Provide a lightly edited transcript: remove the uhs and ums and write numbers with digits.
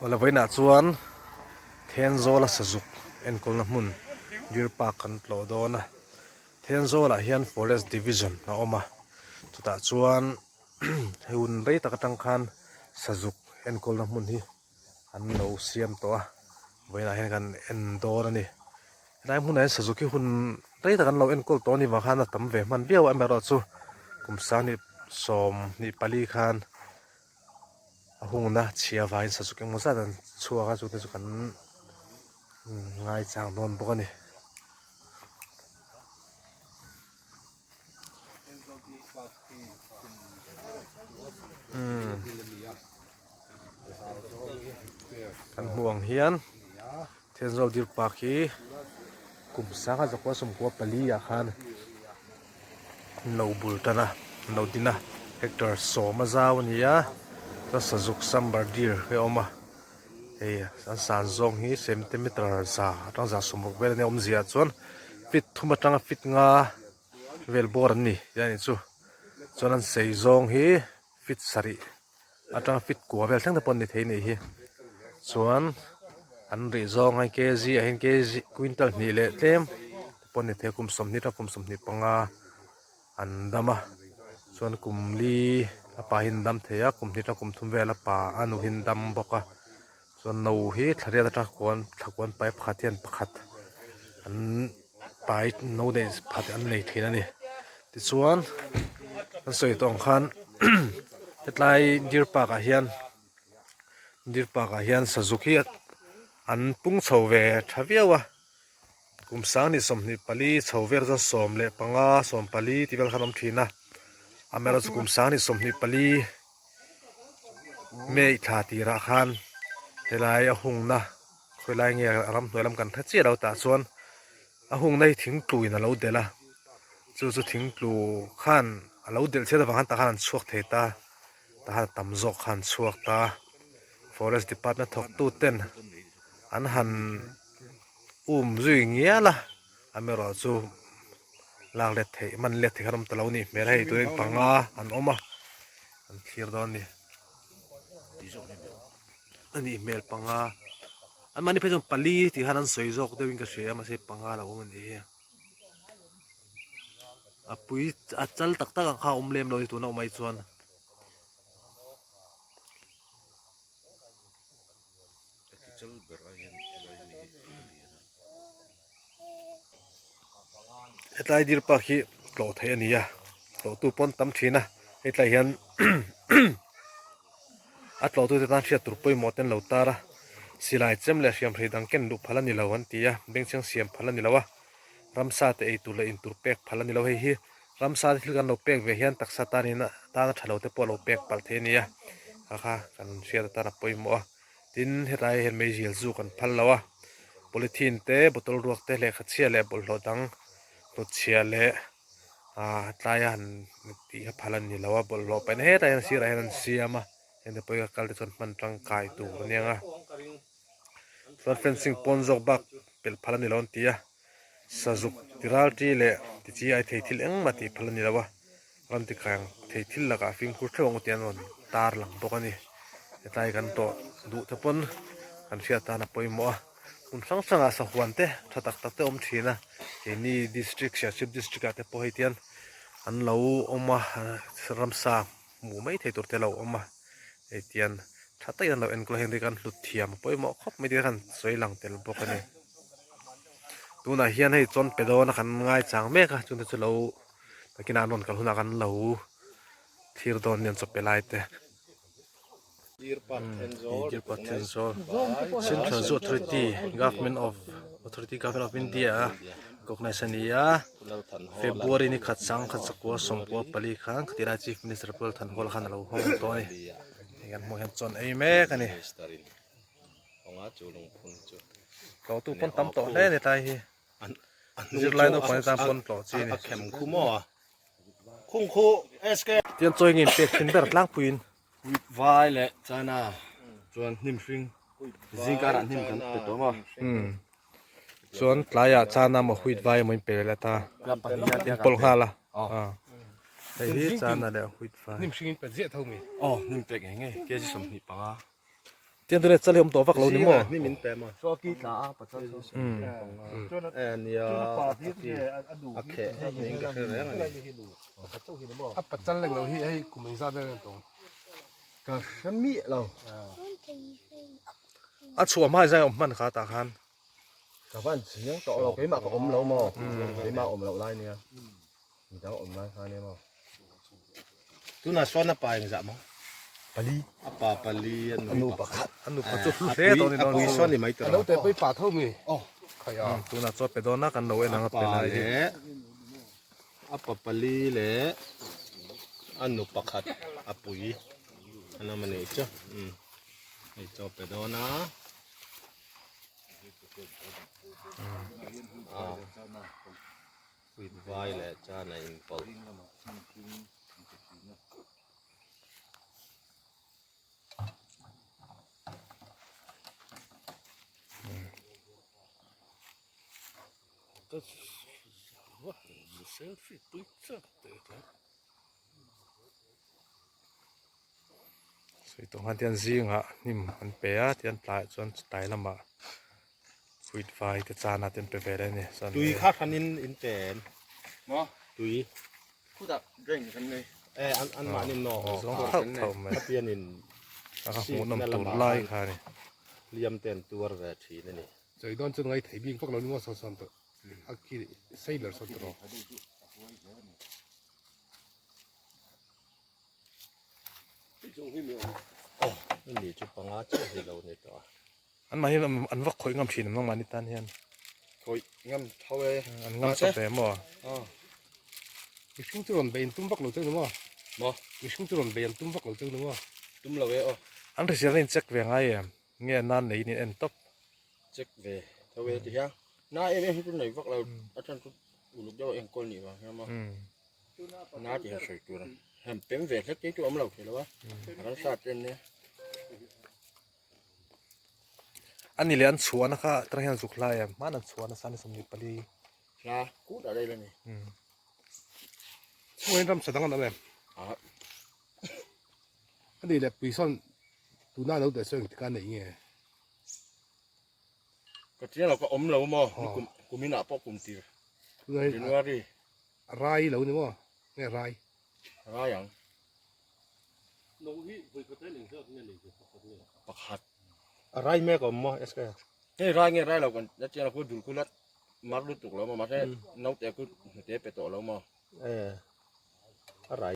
Awle vawiinah chuan Thenzawl a sazuk enkawlna hmun Deer Park kan tlawh dawn a, Thenzawlah hian Forest Division a awm a, chutah chuan hei hun rei tak atang khan sazuk enkawlna hmun hi an lo siam tawh a, vawiinah hian kan en dawn a ni. Helai hmunah hian sazuk hi hun rei tak an lo enkawl tawh a ni vang khan a tam ve hman viau a, amaherawhchu kum sanghnih 24 khan a hungna chhia vangin sazuk engemaw zat an chhuak a chute chu kan ngaichang dawn bawk a ni. Kan hmuh ang hian Thenzawl Deer Park hi kum sanga zakua 94 ah khan an lo bul tan a an lo din a hectare sawm a zau a ni a chuan sazuk sambar deer hi a awm a hei an san zawng hi centimeter za atang za 60 vel a nia awmzia ah chuan feet thum atanga feet nga vel bawr an ni tih a nih chu chuan an sei zawng hi feet sarih atanga feet kua vel thleng te pawh an ni thei a nih hi chuan an rih zawng hi kg ah hian kg quintal hnih leh tlem te pawh an ni thei a kum 20 atanga kum 25 an dam a chuan kum li a pa hi an dam thei a kum hnih atanga kum thum vel a pa a nu hi an dam bawk a. Chuan no hi thla riat atang khuan thla kuan pai pakhat hian pakhat an pai no neih phat an nei thin a ni tichuan an sawi tawh ang khan hetlai deer park ah hian deer park ah hian sazuk hi an pung chho ve tha viau a kum 2024 chho vel chuan 15 14 tih vel khan a awm thin a amaherawhchu kum 2024. May thla tirah khan helai a hungna khawilai nge a ramhnuai lam kan hre chiah lo tah chuan a hungna hi thing tlu in a lo delh a chu chu thing tlu khan a lo delh chhiat avang khan tah khan an chhuak thei ta tah khan a tam zawk khan an chhuak ta forest department thawk tu ten an han um zui ngial a amaherawhchu. Lak let theih man let theih khan awm ta lo nih hmel hei tunin panga an awm a an thlir dawn a ni a nih hmel panga an mahni phei chuan pali tih khan an sawi zawk deuhin ka hria a mahse panga a lo awm a nih hi a pui a chal tak tak ang kha a awm lem lo a ni tuna awm ai chuan. Hetlai deer park hi tlawh theih a ni a tlawhtu pawn tam thin a hetlai hian a tlawhtu te tan hriat tur pawimawh te an lo tar a silai chem leh hriamhrei dang ken luh phal a ni lo an ti a bengchheng siam phal a ni lo a ramsa te ei tur leh in tur pek phal a ni lo hei hi ramsa te thil kan lo pek ve hian taksa tanin tana tha lo te pawh a lo pek palh thei a ni a kha kha kan hriat atan a pawimawh a. Tin, hetlai hian meizial zu kan phal lo a, polythene te, bottle ruak te, lehkha chhia leh bawlhhlawh dang hnutchhia leh ah tlaia han tih kha phal a ni lo a, bawlhhlawh paihna hetlai hian a sirah hian an siam a, heng te pawh hi a kal te chuan hman tangkai tur a nia nga, chuan fencing pawn zawk bak pelh phal a ni lo an ti a. Sazuk ti ralṭi leh ti chi ai thei thil engmah tih phal a ni lo a, rawn ti kai ang thei thil lakah fimkhur theuh ang u tih an rawn tar lang bawk a ni. Hetlai kan tawh duh te pawn kan hriat tan a pawimawh a, hmun hrang hrangah sahuan te tha tak tak te awm thin a, keini district Serchhip district ah te pawh hei tian an lo awm a, ramsa hmuh mai thei tur te a lo awm a. Hei tian tha takin an lo enkawl a heng te kan hlut thiam a pawimawh khawp mai tih khan sawi lang tel bawk a ni. Tunah hian hei chawn pe dawn a kan ngai chang mek a chungte chu lo takin an rawn kal hunah kan lo thlir dawn nia an chaw pe lai te. Deer Park Thenzawl Deer Park Thenzawl Central Zoo Authority Government of Authority Government of India a recognise a ni a. February ni khat sang khat zakua 94 khan khatira Chief Minister Pu Lalthanhawla khan a lo hawng tawh a ni. Hei kan hmuh hian chawn ei mek a ni. Tlawhtu pawn tam tawh hle a ni tlai hi. Zirlai naupang te tan pawn tlawh chi a ni. Tiang chawi nge inpek thin ber tlangpuiin. Vai leh China chuan hnim hring zingkarah hnim kan pe tawh maw. Chuan tlaiah China maw wheat vai emaw in pe leh ta. In pawlh nghal a. Hei hi China leh wheat vai. Hnim hring in pe ziah tho mi. Aw hnim pek ngei ngei kg 25. Tiang tuna chal hi awm tawh vak lo ni maw? Hnim in pe maw? Chaw ki tla a pachal chu. E nia a kheh niin ka hre reng a ni. A pachal leng lo hi hei kum engzat vel a tawng? Ka hre miah lo. A chhuah hma zai awm hman kha tah khan. Ka van chiang tawh lo keimah ka awm lo maw? Keimah awm loh lai nia. Midang awm lai kha nia maw? Tunah sawn a pa engzah maw? Pali. A pa pali a nu pakhat. A nu pakhat chu hlu hle tawh ni dawn. A pui sawn ni mai tawh. A lo te pui pa tho mi. Khai a. Tunah chaw pe dawn a kan lo en ang a pe lai hi. A pa pali leh a nu pakhat a pui an awm a nih chu. Hei chaw pe dawn a. Wheat vai leh chan a inpawlh. Sawi tawh khan tian zingah hnim an pe a tian tlaiah chuan tlai lamah wheat vai te chana te an pe ve leh a ni chuan Tui kha hranin in pe em? Maw? Tui. Khutah drain kan nei. E an an mahni naw aw zawng thauh thauh mai. Khapian in A kha hmuhnawm tur lai kha a ni. Hliam te an tuar ve thin a ni. Chawi dawn chuan ngaithei bik vak lo ni maw saw sawn tawh a khi sailor sawn tawh rawh. Ni chu panga chiah hi lo ni tawh a. An mahni an va khawih ngam thin ang mahni tan hian. Khawih ngam tho e. An ngam chawp ve maw? Mihring chu rawn bei an tum vak lo cheu ni maw? Maw? Mihring chu rawn bei an tum vak lo cheu ni maw? Tum lo e aw. An hrisel na in check ve ngai em? Nge nan nei in en tawp? Check ve tho e ti hian. Na em em hi chu nei vak lo a chan chu uluk deuh a enkawl nih vang hian maw? Na tih han sawi tur a han pem ve hlek te chu awm lo thei lo a ran sa ten nia. Ani leh an chhuahna kha atang hian zuk hlai em hman an chhuahna san 24. Hla kut a rei la ni. Chhungin ram sa dang an awm em? Ani leh pui sawn tuna lo teh sawi engtik a neih nge? Ka chiang lo ka awm lo maw kum kuminah pawh kum tir January. Rai lo ni maw? Nge rai? Rai ang. Pakhat. A rai mek awm maw SK? Hei rai nge rai lo kan la chiang lo khu dul khu la mar lutuk lo maw mahse naute khu hnute pe tawh lo maw? Eh a rai.